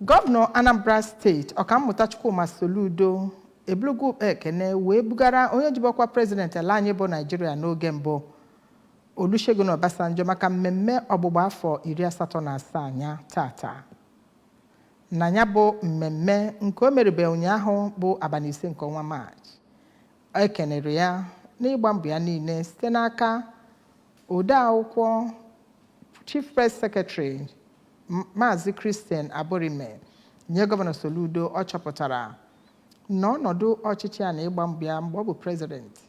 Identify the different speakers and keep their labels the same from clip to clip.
Speaker 1: Gọvanọ Anambra Steeti, Ọkammụta Chukwuma Soludo, ebulugo ụkpa ekene wee bugara onye jibu ọkwa prezidenti ala anyị bụ Naijiria n'oge mbụ, Olusegun Obasanjo, maka mmemme ọgbụgba afọ 87 ya tata. Na ya bụ mmemme nke o merube ụnyaahụ bụ abalị 5 nke ọnwa Maachị, e kenere ya n'ịgba mbọ ya niile site n'aka odeakwụkwọ Chief Press Secretary, Maazị Christian Aburime, nye Gọvanọ Soludo. Ọ chọpụtara na ọnọdụ ọchịchị ya na ịgba mbọ ya mgbe ọ bụ prezidenti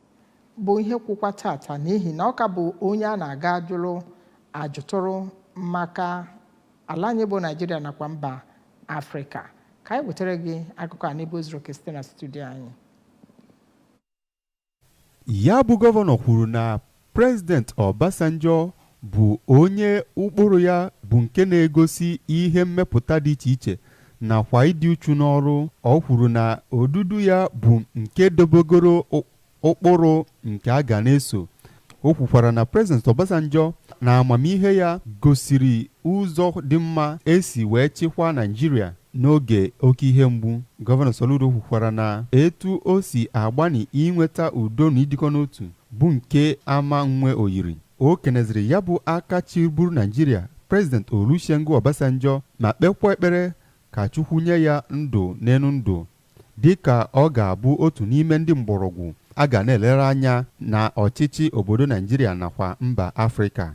Speaker 1: bụ ihe kwụkwa tata, n'ihi na ọ ka bụ onye a na-aga jụrụ ajụtụrụ maka ala anyị bụ Naijiria nakwa mba Afrịka. Ka anyị wetara gị akụkọ a n'ebe o zuru oke site na studio anyị.
Speaker 2: Ya bụ gọvanọ kwuru na Prezidenti Obasanjo bụ onye ụkpụrụ ya bụ nke na-egosi ihe mmepụta dị iche iche nakwa ịdị uchu n'ọrụ. O kwuru na odudu ya bụ nke dobegoro ụkpụrụ nke a ga na-eso. O kwukwara na Prezidenti Obasanjo na amamihe ya gosiri ụzọ dị mma esi wee chịkwaa Naijiria n'oge oke ihe mgbu. Gọvanọ Soludo kwukwara na etu o si agbani inweta udo na ịdịkọ n'otu bụ nke ama nwe oyiri. O keneziri ya bụ aka chịburu Naijiria, Prezidenti Olusegun Obasanjo, ma kpekwa ekpere ka Chukwu nye ya ndụ n'elu ndụ, dịka ọ ga-abụ otu n'ime ndị mgbọrọgwụ a ga na-elere anya na ọchịchị obodo Naijiria nakwa mba Afrịka.